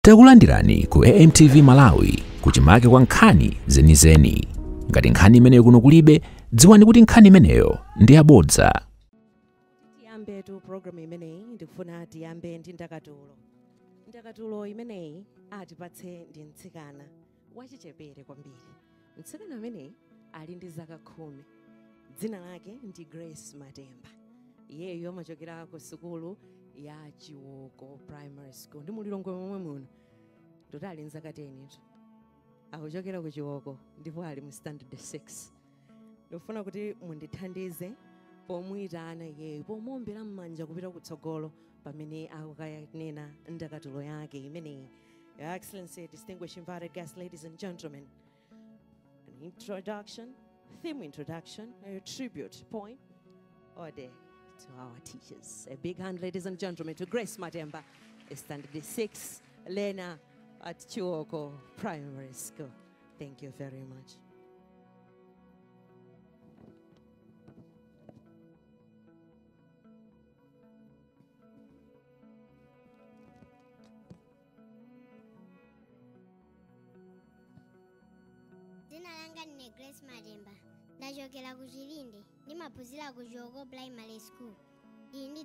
Takulandirani ku AMTV Malawi kuchimake kwa nkhani zenizeni. Ngati nkhani imeneyo kuno kulibe, dziwani kuti nkhani imeneyo ndi yabodza. Tiyambe tu program imeneyi, ndikufuna tiyambe ndi ndakatulo. Ndakatulo imeneyi atipatse ndi mtsikana wachichepere kwambiri. Mtsikana ameneyi ali ndi zaka 10. Dzina lake ndi Grace Matemba. Iyeyo amachokera ku sukulu ya Chiwoko Primary School. Ndi mulilongwe momwe muno. Ndoti ali nzaka 10 itu. Akuchokera ku Chiwoko ndipo ali mu standard 6. Ndikufuna kuti mundithandize pomuyitana iyeyo, pomuombera m'manja kupita kutsogolo pamene akukanena ndakatulo yake imeneyi. Your Excellency, distinguished invited guests, ladies and gentlemen, an introduction, theme introduction, a tribute poem, ode to our teachers. A big hand, ladies and gentlemen, to Grace Matemba, a standard 6 learner at Chiwoko Primary School. Thank you very much. Dzina langa ndine Grace Matemba. Ndachokera ku Chilinde, ndimaphunzira ku Chiwoko Primary School. Ndili ndi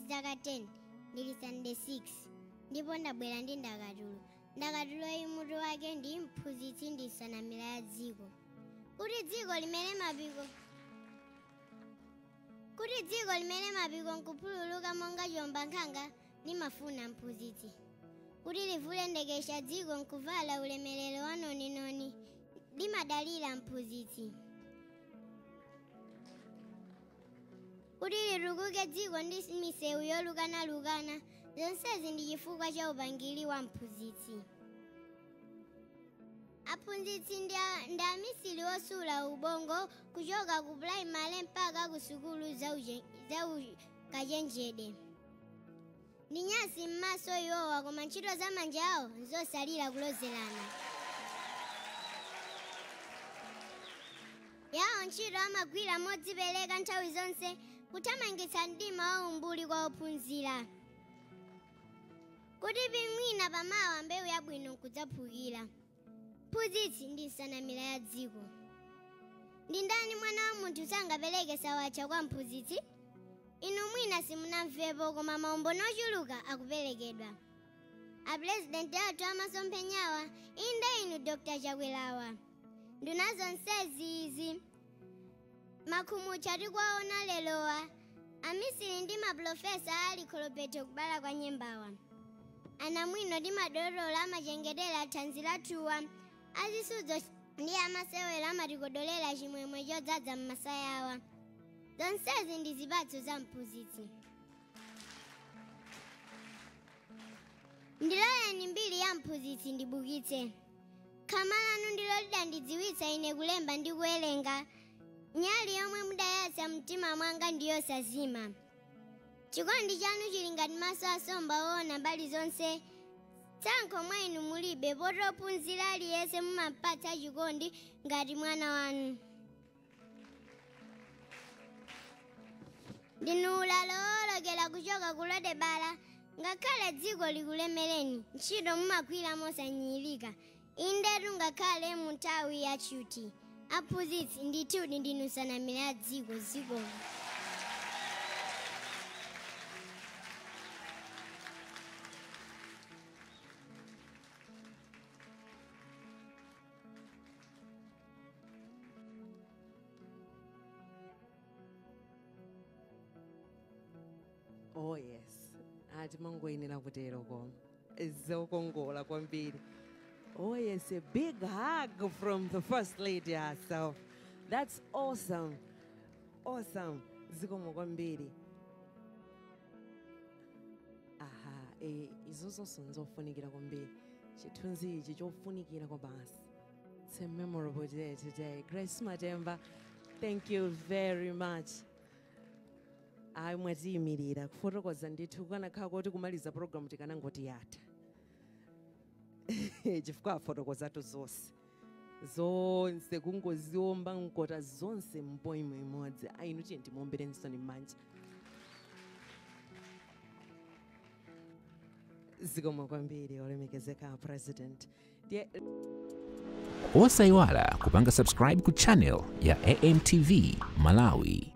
zaka 10, ndili standard 6. Ndipo ndabwera ndi ndakatulo. Ndakatulo iyi mutu wake ndi mphunzitsi ndi nsanamira ya dziko. Kuti dziko limene mapiko Kuti dziko limene mapiko nkuphululuka monga chiwombankhanga, limafuna mphunzitsi. Kuti livule ndekesha dziko nkuvala ulemerero wa noninoni, limadalira mphunzitsi. Kuti litukuke dziko ndi misewu yolukanalukana, zonsezi ndi chifukwa cha upangiri wa mphunzitsi. Aphunzitsi ndi amisiri osula ubongo kuchoka ku primary mpaka ku sukulu za ukachenjede. Ndi nyasi m'maso iwowa, koma ntchito za manja awo nzosalira kulozerana. Yawo ntchito amagwira modzipereka nthawi zonse kuthamangitsa mdima wa umbuli kwa ophunzira. Kuti pimwina pamawa mbewu yabwino nkudzaphukira. Mphunzitsi ndi nsanamira ya dziko. Ndi ndani mwana wa munthu sangapereke sawatcha kwa mphunzitsi? Inu mwina simunamvepo, koma maumboni ochuluka akuperekedwa. Apurezidenti athu amasomphenyawa, inde inu Dr. Chakwerawa. Nduna zonsezi izi makhumutcha tikuwaona lerowa, amisiri ndi maprofesa ali kholopeto kubala kwa nyembawa. Anamwino ndi madotolo amachengetera thanzi lathuwa, azisudzo ndi amasewera amatikodolera chimwemwe chodzaza m'masaya awa. Zonsezi ndi zipatso za mphunzitsi. Ndiloleni mbiri ya mphunzitsi ndibukitse. Khama lanu ndilo lidandidziwitsa ine kulemba ndi kuwerenga. Nyali yomwe mudayatsa mtima mwanga ndiyosazima. Chikondi chanu chili ngati maso asomba woona mbali zonse. Tsankho mwa inu mulibe, poti ophunzira aliyense mumamupatsa chikondi ngati mwana wanu. Ndinu ulalo owolokera kuchoka ku Lodebala, ngakhale dziko likulemereni, ntchito mumagwira mosanyinyirika. Indetu ngakhale mu nthawi ya tchuthi. Aphunzitsi ndithudi ndinu nsanamira ya dziko zikomo. Oh yes, atimangoyenera kutero koma zokongola kwambiri. Oh yes, a big hug from the First Lady herself. That's awesome. Awesome. Zikomo kwambiri. Aha, izo zonse nzofunikira kwambiri. Chithunzi ichi chofunikira kwa basi. It's a memorable day today. Grace Matemba, thank you very much. Ayi mwatiyimirira kufotokoza ndithu kukanakhala kuti kumaliza program tikanangoti yatha. Chifukwa afotokozatu zonse. Zonse kungoziomba nkota zonse mpoimo imodzi. Ayi inu tiye ndimuomberenso m'manja. Zikomo kwambiri, olemekezeka President. Ndiye Osayiwala kupanga subscribe ku channel ya AMTV Malawi.